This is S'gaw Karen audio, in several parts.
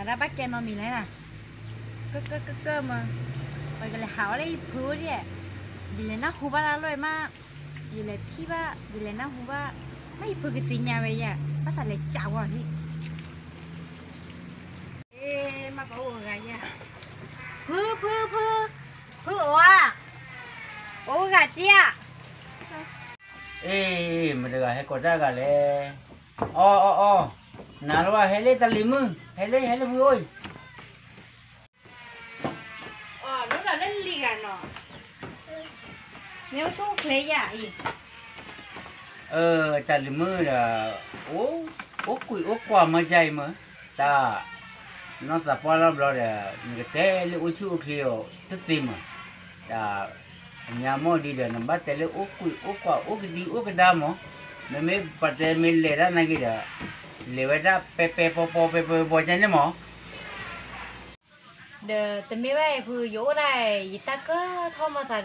တၢ်ဘၣ်ကဲနီတမံၤလဲၣ်နၤ, ကကကကမၢ, ပကလဲၤဟးအီၣ်လၢယဖုအိၣ်ဒံး, ယလဲၤနၢ်ဟူဘၣ်တၢ်လီၢ်မး, ယလဲၤထံၣ်ဘၣ် ယလဲၤနၢ်ဟူဘၣ်, မ့ၢ်ယဖုကသ့ၣ်ညါဝဲယၤ ဘၣ်သးလဲၤကးဝဲလံ. ဖု ဖု ဖု, ဖုအိၣ်ဧါ, အိၣ်ဂၤက့ဧါ. အ့ မတဂၤဟဲကိးတၢ်ဂၤလဲၣ်. အီ အီ အီ, နၤလီၤ ဟဲလၢတၢ်လံၤမုၣ်, ဟဲလၢ ဟဲလၢဖုအိၣ်အံၤ. အီ လီၤဒီးလၢလံၤဂၤနီၤ, မ့ၢ်အိၣ်ဆူၣ်အိၣ်ချ့ယၤအံၤ. တၢ်လံၤမုၣ်ဒီး, အိၣ်ကွံာ်အိၣ်ကွၢ်မၢကါအံၤမၢ, တၢ် နီၢ်သးပှၢ်လီၤဘျီဒီး နကတဲလၢအိၣ်ဆူၣ်အိၣ်ချ့အီၤတသ့မၢ, တၢ် အညါမ့ၢ်ဒ်ဒီး နဘၣ်တဲလၢအိၣ်ကွံာ်အိၣ်ကွၢ်အိၣ်ကဒံအိၣ်ကဒါမၢ, မ့မ့ၢ်ပှၤတဲမ့ၢ်လဲၤတၢ်နာ်က့ဒီး လဲၤဝဲဒၣ်ပဲပဲပီပီ ပဲပဲပီပီကန့ၣ်မၢ. ဒီးတမ့ၢ်ဘၣ်အံၤဖု ယအိၣ်ဒၣ်အံၤ ယတၢ်ကၢထီၣ်မၢသး,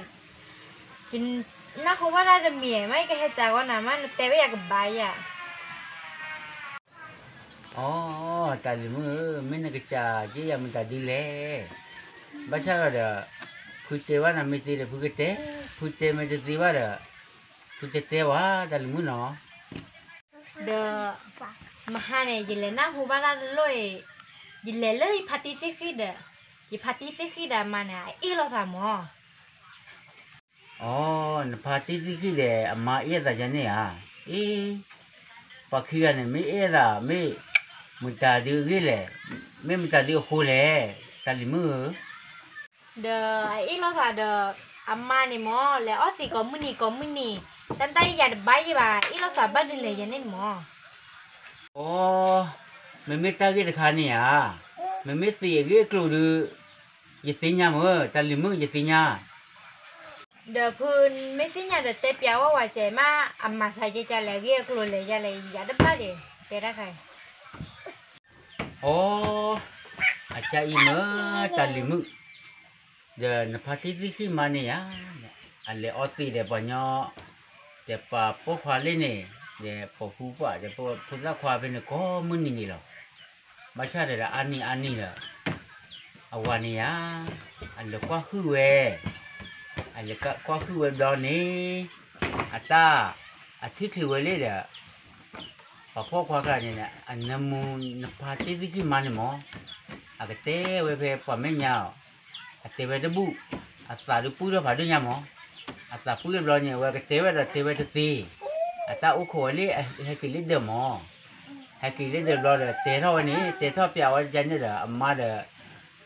ယနၢ်ဟူဘၣ်တၢ်တမံၤ မ့ၢ်ယကဟဲကးဂီၤနၤမး နတဲဘၣ်ယၤကဘၣ်ယၤ. အီ တၢ်လံၤမုၣ်ဧၢ, မ့ၢ်နကစၢ်က့ယၤမတၤဒ်လဲၣ်. ဘၣ်ဆၣ်ဒီး ဖုတဲဘၣ်နၤမ့ၢ်သ့ဒီး ဖုကတဲ, ဖုတဲမ့ၢ်တသ့ဘၣ်ဒီး ဖုတတဲဘၣ် တၢ်လံၤမုၣ်နီၤ. ဒီး မဟါန့ၣ် ယလဲၤနၢ်ဟူဘၣ်တၢ်တလီၢ်အံၤ, ယလဲၤလၢယဖါတံၢ်သ့ၣ်ဃံၣ်ဒီး, ယဖါတံၢ်သ့ၣ်ဃံၣ်ဒီးအမါန့ၣ် အအ့ၣ်လိာ်သးမၢ. အီ နဖါတံၢ်သ့ၣ်ဃံၣ်ဒီးအမါအ့ၣ်အသးယၤန့ၣ်ဧါ. အ့ ပှၤခံဂၤန့ၣ် မ့ၢ်အ့ၣ်အသး မ့ၢ်မတၤဒုအဂ့ၢ်လဲၣ်, မ့ၢ်မတၤဒုအဃိလဲၣ်, တၢ်လံၤမုၣ်ဧၢ. ဒီးအအ့ၣ်လိာ်သးဒီး အမါန့ၣ်မၢ လဲၤအီၣ်သံးကိးမုၢ်နံၤကိးမုၢ်နံၤ, တၢ်တၢ်ယၤတဘၣ်ယဲဘၣ် အ့ၣ်လိာ်သးဘၣ်ဒ်လဲၣ်ယၤန့ၣ်မၢ. အီ မ့မ့ၢ်တၢ်ဂ့ၢ်တခါန့ၣ်ဧါ, မ့မ့ၢ်သံးအဂ့ၢ်အကျိၤဒီး ယသ့ၣ်ညါမၢ, တၢ်လံၤမုၣ် ယသ့ၣ်ညါ. ဒီးဖုမ့ၢ်သ့ၣ်ညါဒီးတဲပျးဝဲဝဲကဲမး, အမၤသးယဲကလဲၣ် အဂ့ၢ်အကျိၤလဲၣ်ယၤလဲၣ် ယၤတဘၣ်ဒံး တဲတၢ်ခါအံၤ. အီ အကါအံၤမၢ တၢ်လံၤမုၣ်, ဒီးနဖါတံၢ်သ့ၣ်ဃံၣ်မါန့ၣ်ဧါ, အလဲၤအီသံးဒီးပှၤညီ, ဒီးပှၤပိာ်ခွါလၢန့ၣ်, ဒီးပိာ်ဖုပှၢ် ဒီးဖိသၣ်ခွါဖဲန့ၣ်ကိးမုၢ်နံၤန့ၣ်လီၤ. ဘၣ်ဆၣ်ဒီးအါနံၣ်အါနံၣ်ဒီး အဝၤန့ၣ်ဧါ, အလဲၤကွၢ်ဟုၣ်ဝဲ, အလဲၤကွၢ်ဟုၣ်ဝဲဘျီန့ၣ်, အတၢ်, အထံၣ်ချုးဝဲလံဒီး ပှၤပိာ်ခွါကျါန့ၣ် အနၢမူနဖါတံၢ်သ့ၣ်ဃံၣ်မါန့ၣ်မၢ, အကတဲဝဲဖဲပှၤမဲာ်ညါအီၤ, အတဲဝဲတဘူၣ်, အသးဒုးပုၢ်ထီၣ်ဖးဒိၣ်ညါမၢ, အသးပုၢ်လၢဘျီန့ၣ် အဝဲကတဲဝဲဒီးတဲဝဲတသ့, အတၢ်အိၣ်ခိးဝဲလၢ ဟဲက့ၤလၢဒၢးမၢ, ဟဲက့ၤလၢဒၢးဘျီဒီး တဲထီၣ်ဝဲန့ၣ် တဲထီၣ်ပျးဝဲကန့ၣ်ဒီး အမါဒီး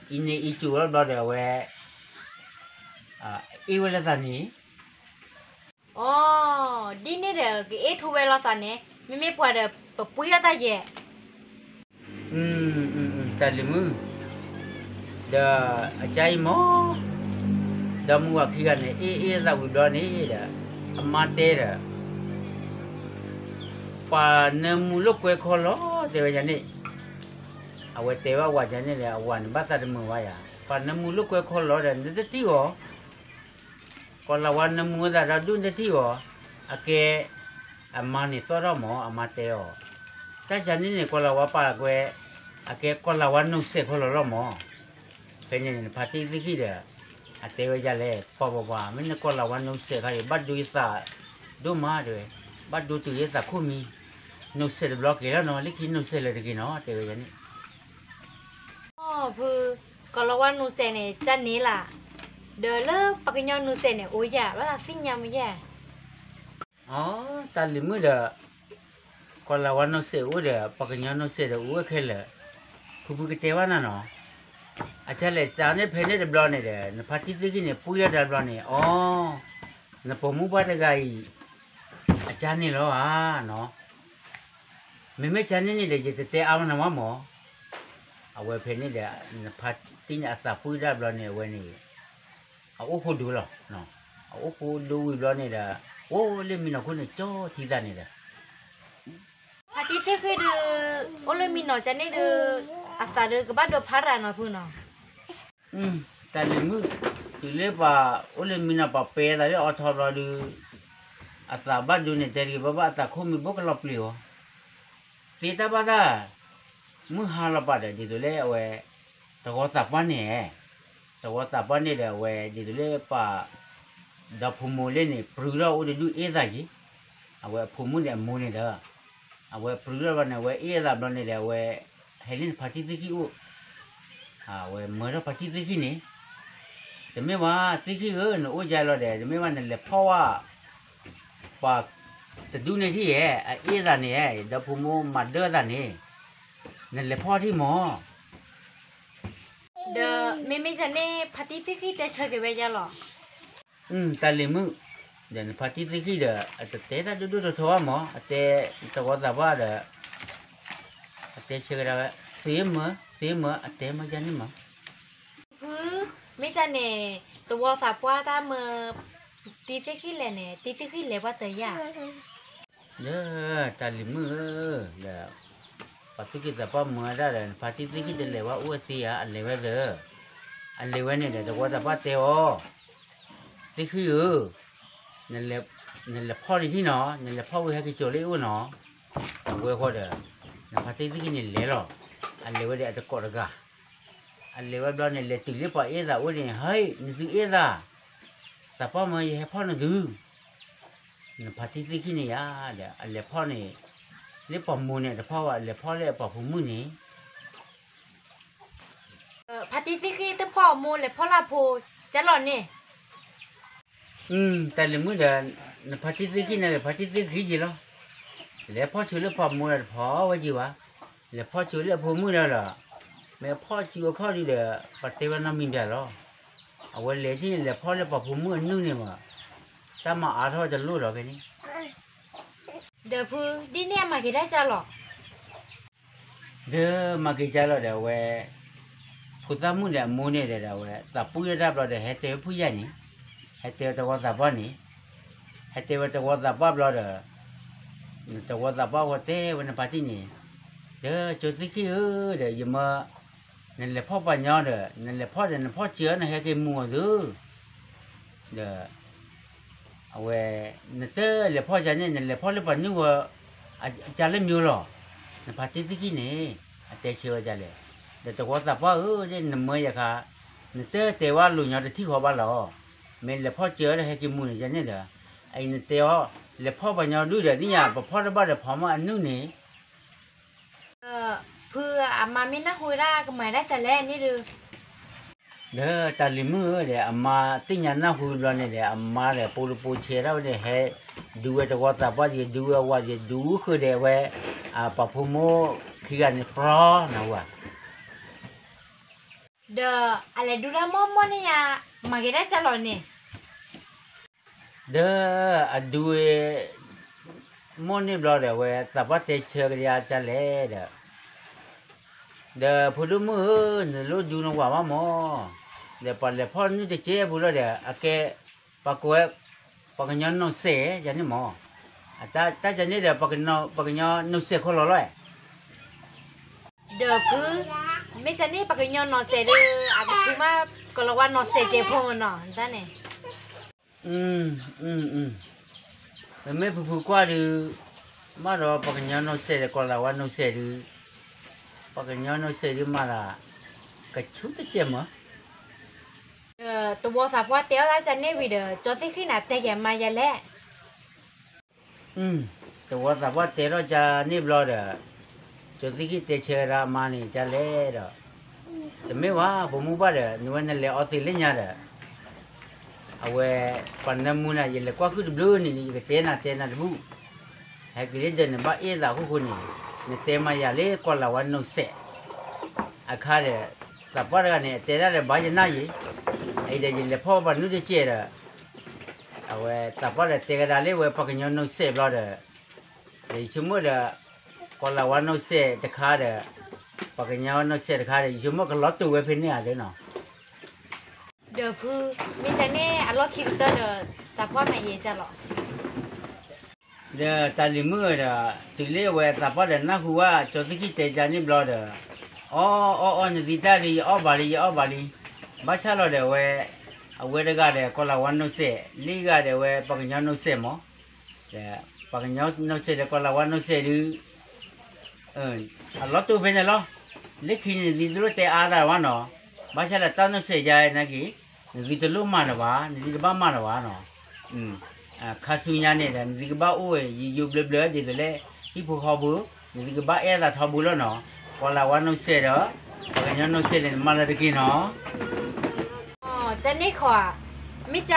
အံၤန့ၣ်အံၤကၠိဝဲဘျီဒီး အဝဲ အ့ၣ်ဝဲလိာ်သးန့ၣ် အီ, ဒ်န့ၣ်ဒီး ကအ့ၣ်ထူဝဲလိာ်သးန့ၣ် မ့မ့ၢ်ပှၤဒီး ပပှ့ၤအီၣ်တၢ်ယဲၢ်, တၢ်လံၤမုၣ်, ဒီးအကါအံၤမၢ, ဒီမုၢ်ဝၤခံဂၤန့ၣ် အ့ၣ်အ့ၣ်သးဝံၤဘျီန့ၣ်ဒီး အမါတဲဒီး ပှၤနၢမူလိာ်ကွဲခီလီၤ တဲဝဲယၤန့ၣ်, အဝဲတဲဘၣ်ဝၤယၤန့ၣ်ဒီး အဝၤန့ၣ်ဘၣ်သးတမုာ်ဝဲယၤ, ပှၤနၢမူလိာ်ကွဲခီလီၤဒီး နတထံၣ်အီၤ ကီၤလၤဝါနၢမူအသးဒီဒူၣ်နတထံၣ်အီၤ, အကဲ အမါန့ၣ်သီၣ်ထီၣ်မၢ အမါတဲအီၤ, တၢ်ယၤန့ၣ်န့ၣ် ကီၤလၤဝါပာ်ကွဲ, အကဲကီၤလၤဝါနိးစဲးခီလီၤလီၤမၢ, ဖဲန့ၣ်န့ၣ် နဖါတံၢ်သ့ၣ်ဃံၣ်ဒီး အတဲဝဲယၤလဲၣ် ပှၤပှၤပှၤ မ့ၢ်နကီၤလၤဝါနိးစဲးခါအံၤ ဘၣ်ဒိယသးဒိၣ်မးတဲဝဲ, ဘၣ်ဒိတုၤယသးခိၣ်မံ, နိးစဲးတဘျီက့ၤလီၤနီၤ လၢခံနိးစဲးလၢာ်တဂ့ၤနီၤ တဲဝဲယၤန့ၣ် ဖု, ကီၤလၤဝါနိးစဲးန့ၣ် ကန့ၣ်လၢ်, ဒီးလၢပှၤကညီနိးစဲးန့ၣ် အိၣ်ယၤ ဘၣ်သးသ့ၣ်ညါမ့ၢ်ယဲၢ်, အီ, တၢ်လံၤမုၣ်ဒီး ကီၤလၤဝါနိးစဲးအိၣ်ဒီး ပှၤကညီနိးစဲးဒီးအိၣ်ဝဲခဲလၢာ်, ဖုဖုကတဲဘၣ်နၤနီၤ, အကလဲၣ်တၢ်န့ၣ်ဖဲန့ၣ်တဘျီန့ၣ်ဒီး နဖါတံၢ်သ့ၣ်ဃံၣ်န့ၣ် ပှ့ၤလီၤတၢ်ဘျီန့ၣ် အီ, နပိာ်မုၣ်ပှၢ်တဂၤအံၤ အကန့ၣ်လီၤဧါနီၤ မ့မ့ၢ်ကန့ၣ်န့ၣ်ဒီး ယတတဲအါမးနၤမၢ်မၢ်, အဝဲဖဲန့ၣ်ဒီး နဖါတံၢ်န့ၣ်အသးပှ့ၤဒၣ်ဘျီန့ၣ် အဝဲန့ၣ် အအိၣ်ဃိဒိလီၤ, အအိၣ်ဃိဒိဝံၤဘျီန့ၣ်ဒီး အိၣ်လၢမံနီၤခိၣ်န့ၣ် ကၠီထံသးန့ၣ်ဒီး ဖါတံၢ်သ့ၣ်ဃံၣ်ဒုး အိၣ်လၢမံနီၤကန့ၣ်ဒုး အသးဒုးကဘၣ်ဒိဖးရၤနီၤဖုနီၤ တၢ်လံၤမုၣ်, တုၤလၢပှၤအိၣ်လၢမံနီၤ ပှၤပဲသးလၢအီထီဘျီဒုး, အသးဘၣ်ဒိန့ၣ် တဲတဂ့ၤဘၣ်ဘၣ် အသးခိၣ်မံဘိကလီၤပျံၤအီၤ, သ့တၢ်ဘၣ်တၢ်, မုၢ်ဟါလီၤပာ်ဒီး ဒ်သိးလၢအဝဲ တဝီသးပှၢ်န့ၣ်, တဝီသးပှၢ်န့ၣ်ဒီး အဝဲဒ်သိးလၢပှၤ ဒီဖိမိၢ်လၢန့ၣ် ပြူထီၣ်အိၣ်တဒူၣ်အ့ၣ်သးက့ၤ, အဝဲအဖိမုၣ်န့ၣ်အမိၢ်န့ၣ်ဒီး အဝဲပြူထီၣ်ဘျီန့ၣ် အဝဲအ့ၣ်သးဘျီန့ၣ်ဒီး အဝဲ ဟဲလၢနဖါတံၢ်သ့ၣ်ခံအိၣ်, အဝဲမၢထီၣ်ဖါတံၢ်သ့ၣ်ခံန့ၣ်, တမ့ၢ်ဘၣ် သ့ၣ်ခံဧၢ, နအိၣ်ယါလီၤဒီး တမ့ၢ်ဘၣ် နလဲၤဖီၣ်ဝဲ ပှၤတဒူၣ်န့ၣ်ထံၣ်ဧါ, အအ့ၣ်သးန့ၣ်ဧါ, ဒီဖိမိၢ်မၤဒၢသးန့ၣ်, နလဲၤဖီၣ်ထံၣ်မၢ်. ဒီးမ့မ့ၢ်ယၤန့ၣ် ဖါတံၢ်သ့ၣ်ခံတဲဆၢက့ၤဝဲယါလီၤ. တၢ်လံၤမုၣ်, ဒီးနဖါတံၢ်သ့ၣ်ခံဒီး အတတဲတၢ်ဒိၣ်ဒိၣ်ထီထီဘၣ်မၢ်, အတဲတဝီသးပှၢ်ဒီး အတဲဆၢကဒါဝဲ, သ့မၢ, သ့မၢ, အတဲမၢယါန့ၣ်မၢ်. ဖု, မ့ၢ်ယၤန့ၣ် တဝီသးပှၢ်တၢ်မၢ တံၢ်သ့ၣ်ခံလဲၤန့ၣ် တံၢ်သ့ၣ်ခံလဲၤပှၤတယၤ ဒီးတၢ်လံၤမုၣ်ဧၢ, ဒီး ပှၤသူၣ်က့သးပှၢ်မၢဝဲဒၣ်ဒီး နဖါတံၢ်သ့ၣ်ခံတလဲၤဝဲအိၣ်ဝဲသ့ဧါ, အလဲၤဝဲသၢ, အလဲၤဝဲန့ၣ်ဒီး တဝီသးပှၢ်တဲအီၤ, သ့ၣ်ခံဧၢ, နလဲၤဖီၣ်န့ၣ်ထံၣ်နီၤ, နလဲၤဖီၣ်ဝံၤဟဲက့ၤကၠီၤလၢအအိၣ်နီၤ, အဝဲဃီဒီး နဖါတံၢ်သ့ၣ်ခံန့ၣ်လဲၤလီၤ, အလဲၤဝဲဒီးအတကိးတဂၤ အလဲၤဝဲဘျီန့ၣ် လဲၤတုၤလၢပှၤအ့ၣ်သးအိၣ်န့ၣ် ဟဲ, နသုအ့ၣ်သး, သးပှၢ်မၢယဟဲဖီၣ်နသု, နဖါတံၢ်သ့ၣ်ခံန့ၣ်ယါ, ဒီးအလဲၤဖီၣ်န့ၣ်, လၢပှၤမိၢ်န့ၣ်တဖီၣ်ဘၣ်, အလဲၤဖီၣ်လၢအပှၤဖိမုၣ်န့ၣ် ဖါတံၢ်သ့ၣ်ခံတဖီၣ်အမိၢ်လဲၤဖီၣ်လၢအဖိ, ကၢ်လီၤန့ၣ်. တၢ်လံၤမုၣ်ဒီး, နဖါတံၢ်သ့ၣ်ခံန့ၣ် ဖါတံၢ်သ့ၣ်ခံက့ၤလီၤ, လဲၤဖီၣ်ဆိလၢပှၤမိၢ်ဒီးတဖီၣ်ဝဲက့ၤဘၣ်, လဲၤဖီၣ်ဆိလၢအဖိမုၣ်ဒီးလီၤ, မ့ၢ်ဖီၣ်ဆိအခီၣ်ဒုဒီး ပှၤတဲဝဲနီတမံၤဘၣ်လီၤ, အဝဲလဲၤဒ်န့ၣ် လဲၤဖီၣ်လၢပှၤဖိမုၣ်အနုၢ်န့ၣ်မး, တၢ်မၤအါထီၣ်တလိၣ်လီၤဖဲန့ၣ် ဒီးဖု, ဒ်န့ၣ်အမၤက့ၤတၢ်ကၢ်လီၤ. ဒီးမၤက့ၤကၢ်လီၤဒီးအဝဲ, ဖိသၣ်မုၣ်ဒီးအမိၢ်န့ၣ်ဒီး အဝဲသးပှၢ်တၢ်ဘျီဒီး ဟဲတဲဝဲဖုယါန့ၣ်, ဟဲတဲဝဲတဝီသးပှၢ်န့ၣ်, ဟဲတဲဝဲတဝီသးပှၢ်ဘျီဒီး, တဝီသးပှၢ်ဝဲတဲဝဲနဖါတံၢ်န့ၣ်, ဒီးကၠီသ့ၣ်ခံဧၢ, ဒီးယမၢ, နလဲၤဖီၣ်ပှၤညီဒီး နလဲၤဖီၣ်ဒီး နဖီၣ်စၢၤနဟဲက့ၤမူအီၤသု ဒီး အဝဲ, နတလဲၤဖီၣ်ယါန့ၣ် နလဲၤဖီၣ်လၢပှၤနုၢ်ဂီၤ, ကၢ်လၢမၠိလီၤ, နဖါတံၢ်သ့ၣ်ခံန့ၣ်, အတဲဆၢဝဲဒ်လဲၣ်, ဒီးတဝီသးပှၢ်ဧၢ, နမၢယခါ, နတတဲဝဲလိာ်ညီတထံၣ်ဃီဘၣ်လီၤ, မ့ၢ်လဲၤဖီၣ်စၢၤဒီးဟဲက့ၤမူန့ၣ်ယါန့ၣ်ဒီး, အအံၤနတဲအီၤ, လဲၤဖီၣ်ပှၤညီဒုဒီး သ့ၣ်ညါပဖီၣ်တဘၣ်ဒီးဖီမၢ်အနုၢ်န့ၣ် ဖုအမါမ့ၢ်နၢ်ဟူဝဲဒၣ်ကမၤဒၣ်ကလဲၣ်န့ၣ်ဒီး, ဒီးတၢ်လံၤမုၣ်ဧၢဒီး အမါသ့ၣ်ညါနၢ်ဟူဘျီန့ၣ်ဒီး အမါဒီးပိတပိဆဲးထီၣ်ဝဲန့ၣ် ဟဲဒူဝဲတဝီသးပှၢ်ယံၤ ဒူဝဲဝၤယံၤ ဒူဃုာ်ဒီးဝဲ, ပှၤဖိမုၣ်ခံဂၤန့ၣ်ပြီနဝၤ ဒီးအလဲၤဒူတၢ်မီၢ်မီၢ်န့ၣ်ယါ, မၤက့ၤတၢ်ကၢ်လီၤန့ၣ် ဒီးအဒူဝဲ, မီၢ်န့ၣ်ဘျီဒီး အဝဲသးပှၢ်တဲဆၢကဒါကလဲၣ်ဒီး, ဒီးဖိဒိၣ်မုၣ်ဧၢ, နလိၣ်ဒူနဝၤဘၣ်မၢ်, ဒီးပှၤလဲၤဖီၣ်နုၢ်တကဲဖိလီၤဒီး အကဲ, ပှၤကိးဝဲ, ပှၤကညီနီၢ်စဲးယါန့ၣ်မၢ်, တၢ်ယါန့ၣ်ဒီး ပှၤကညီနီၢ်စဲးခိၣ်လီၤလီၤ ဒီးဖု, မ့ၢ်ကန့ၣ် ပှၤကညီနီၢ်စဲးဒီး အကဆူၣ်မး ကီၤလၤဝါနီၢ်စဲးကဲးဖိနီၤ တၢ်န့ၣ်, ပမ့ၢ်ဖုဖုကွၢ်ဒုး, မ့ၢ်ဒီးပှၤကညီနီၢ်စဲးဒီး ကီၤလၤဝါနီၢ်စဲးဒုး, ပှၤကညီနီၢ်စဲးဒုးမၤသး, ကဆူၣ်တကဲးမး တဝီသးပှၢ်တဲအီၣ်တၢ်ကန့ၣ်ဝံၤဒီး ကၠီသ့ၣ်ခံန့ၣ် တဲက့ၤအမါယၤလဲၣ် တဝီသးပှၢ်တဲထီၣ်ကန့ၣ်ဘျီဒီး, ကၠီသ့ၣ်ခံတဲဆၢဒၣ်အမါန့ၣ်ကလဲၣ်ဒီး, တမ့ၢ်ဘၣ် ပိာ်မုၣ်ဘၣ်ဒီး နဝဲနလဲၤအီသံးလၢညါဒီး, အဝဲ, ပှၤနၢမူနၤ ယလဲၤကွၢ်ဃုာ်တဘျုးန့ၣ် ယကတဲနၤတဲနၤတဘူၣ်, ဟဲက့ၤလၢဒီးနဘၣ်အ့ၣ်သးအခိၣ်ဃိန့ၣ်, နတဲမၤယၤလၢကီၤလၤဝါနီၢ်စဲး အခါဒီး, သးပှၢ်တဂၤန့ၣ် အတဲဒၣ်ဒီးဘၣ်ယနၢ်ယံၤ, အအံၤဒီးယလဲၤဖီၣ်ပှၤနုၢ်တကဲးဒီး, အဝဲသးပှၢ်ဒီးတဲကဒါလၢဝဲပှၤကညီနီၢ်စဲးဘျီဒီး, ဒီးယဆိကမိၣ်ဒီး, ကီၤလၤဝါနီၢ်စဲးတခါဒီး, ပှၤကညီနီၢ်စဲးတခါဒီး ယဆိကမိၣ်ကလီၤတိာ်ဝဲဖဲန့ၣ်ဧါသ့နီၤ ဒီးဖု, မ့ၢ်ကန့ၣ်အလီၢ်ခံကတၢၢ်ဒီး, သးပှၢ်မၤယဲကလီၤ ဒီးတၢ်လံၤမုၣ်ဒီး, တုၤလၢအဝဲသးပှၢ်ဒီးနၢ်ဟူဝဲ ကၠီသ့ၣ်ခံတဲကန့ၣ်ဘျီဒီး, အီၣ်အီၣ်အီၣ် နသံတၢ်လံ ယအီၣ်ဘၣ်လံ ယအီၣ်ဘၣ်လံ, ဘၣ်ဆၣ်လီၤဒီးဝဲ, အဝဲတဂၤဒီးကီၤလၤဝါနီၢ်စဲး လၢဂၤဒီးဝဲပှၤကညီနီၢ်စဲးမး, ဒီးပှၤကညီနီၢ်စဲးဒီးကီၤလၤဝါနီၢ်စဲးဒုး, အလီၤတိာ်ဖဲန့ၣ်လီၤ လၢခံန့ၣ် နသုတလိၣ်တဲအါသးဘၣ်နီၤ, ဘၣ်ဆၣ်ဒီးတၢ်နီၢ်စဲးယါနာ်က့ၤ, နသုတလိၣ်မၤလၢၤဘၣ်, နသုတဘၣ်မၤလၢၤဘၣ်နီၤ. ခါဆူညါန့ၣ်ဒီး နသုကဘၣ်အိၣ်ဝဲယိယိဘျၢဘျၢဒ်သိးလၢ ဟံၣ်ဖိဃီဖိ, နသုကဘၣ်အဲၣ်သးထီဘိလီၤနီၤ. ပှၤလၢအဝဲနီၢ်စဲးဒီး ပှၤကညီနီၢ်စဲးန့ၣ် နမၤလၢၤတက့ၢ်နီၤ. ကန့ၢ်ဃီဧါ, မ့ၢ်က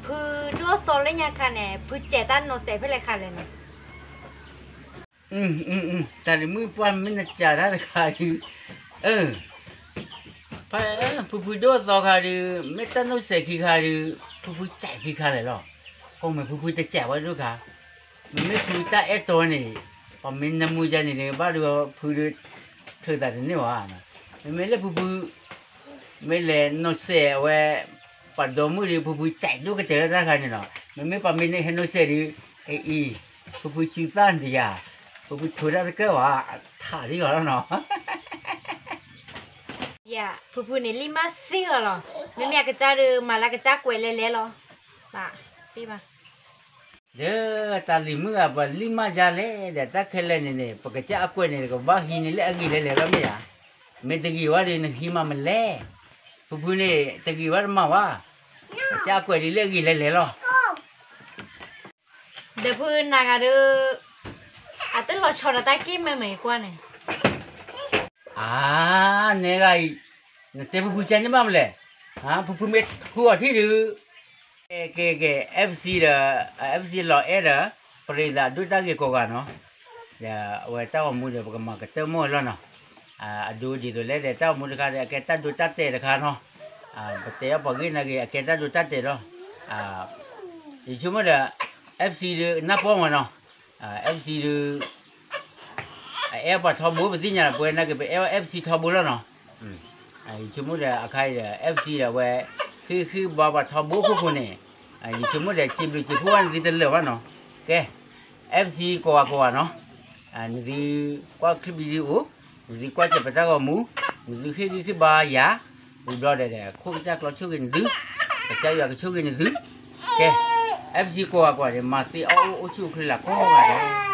ဖုဒိၣ်သီလၢညါခါန့ၣ် ဖုစဲးတၢ်နီၢ်စဲးဖဲလဲၣ်ခါလဲၣ်န့ၣ်. တၢ်ဒုးမုၢ်ပှၢ်မ့ၢ်နစးတၢ်တခါဒုး, ဖုဖုဒိၣ်သီခါဒုး မ့ၢ်တၢ်နီၢ်စဲးခံခါဒုး, ဖုဖုစဲးခံခါလဲၣ်လီၤ. ကိးမ့ၢ်ဖုဖုတစဲးဝဲဒိၣ်ခါ, မ့မ့ၢ်ဖုတၢ်အဲၣ်တီန့ၣ်, ပှၤမ့ၢ်နၢမူယါန့ၣ်ဒီး ဘၣ်ဒုးဖုဒုး ထုးသးတန့ၢ်ဘၣ်. မ့မ့ၢ်လၢဖုဖု မ့ၢ်လဲၤနီၢ်စဲးအဝဲ ပှၤဒီမုၣ်ဒီး ဖုဖုစဲးဒိၣ်ကတၢၢ်လၢတၢ်တခါန့ၣ်နီၤ. မ့မ့ၢ်ပှၤမ့ၢ်န့ၣ်ဟဲနီၢ်စဲးဒုး, အအံၤ, ဖုဖုစုသၣ်တယၤ, ဖုဖုထိးတၢ်တကၢၢ်ဘၣ်, ထးဒ်အီၤလီၤနီၤ. ယၤ, ဖုဖုန့ၣ်လံမၢ်သ့အီၤလီၤ. မ့မ့ၢ်အကစၢ်ဒီး မၤလၢကစၢ်ကွဲးလဲၤလဲၤလီၤ. ဘၣ်, ဘၣ် ဒီးတၢ်လံၤမုၣ်ဂၤ ပှၤလံမၢ်ယါလဲၣ်ဒီး တၢ်ခဲလၢာ်န့ၣ်န့ၣ် ပကစၢ်အကွဲးန့ၣ် ကဘၣ်ဟံးန့ၢ်လၢအဂ့ၤလဲၤလဲၤလီၤမ့ၢ်ဧါ. မ့ၢ်တဂ့ၤဝဲဒီး နဟံးမးမလဲၣ်. ဖုဖုန့ၣ် တဂ့ၤဝဲတမၤဝဲ, ပကစၢ်အကွဲးဒ်လၢအဂ့ၤလဲၤလဲၤလီၤ. ဒီးဖုနၤဂၤဒီး အတလီၤဆီဒီးတၢ်က့ၢ်မ့ၢ်မ့ၢ်ကွၢ်န့ၣ်. အါ, နဲဂၤအံၤ, နတဲဖုဖုကဲန့ၣ်ဘၣ်မလဲၣ်. ဖုဖုမ့ၢ်ဃုအီၤထံၣ်ဒုး, ကဲကဲကဲ, FC ဒီး, FC လီၤအဲၣ်ဒီး, ပရ့သးဒိၣ်တၢ်ဂ့ၤကိးဂၤနီၤ. ဒီးအဝဲတၢ်ဂီၤမူဒီး ပကမၤကတၢၢ်မိၢ်လီၤနီၤ. အဒိဒ်သိးလဲၣ်ဒီး တၢ်ဂီၤမူတခါဒီး အကဲတၢ်ဒိတၢ်တဲာ်တခါနီၤ. ပတဲအီၤပှၤဂ့ၢ်နာ်က့ၤ အကဲတၢ်ဒိတၢ်တဲာ်လီၤ. ယဆိကမိၣ်ဒီး FC ဒုး နၢ်ပီၢ်မးနီၤ. FC ဒုး အအဲၣ်ပှၤထီဘိ ပသ့ၣ်ညါလီၤ, ပဝဲနာ်က့ၤ ပအဲၣ်ဝဲ FC ထီဘိလီၤနီၤ. ယဆိကမိၣ်ဒီးအခါအံၤဒီး FC ဒီးဝဲ ဃ့ၢ်ဃ့ၢ်ဘါပှၤထီဘိခိၣ်ခိၣ်န့ၣ်, ယဆိကမိၣ်ဒီး စံးဘျုးစံးဖှိၣ်ဝဲနသုတလၢာ်ဘၣ်နီၤ. ကဲ, FC ကိးဂၤကိးဂၤနီၤ, နသုကွၢ် clip ဒ်အံၤအိၣ်, နသုကွၢ်စၢၤပတၢ်ဂီၤမူ, နသုဃ့ၢ်ဂံၢ်ဃ့ၢ်ဘါယၤ, ဝံၤဘျီဒီး ခိၣ်ကစၢ်ကျီဆိၣ်ဂ့ၤနသု, ကစၢ်ယွၤကဆိၣ်ဂ့ၤနသု. ကဲ, FC ကိးဂၤကိးဂၤန့ၣ် မၤသ့အီၣ်အိၣ်အိၣ်ဆူၣ်အိၣ်ချ့လၢကိးဂၤဒဲး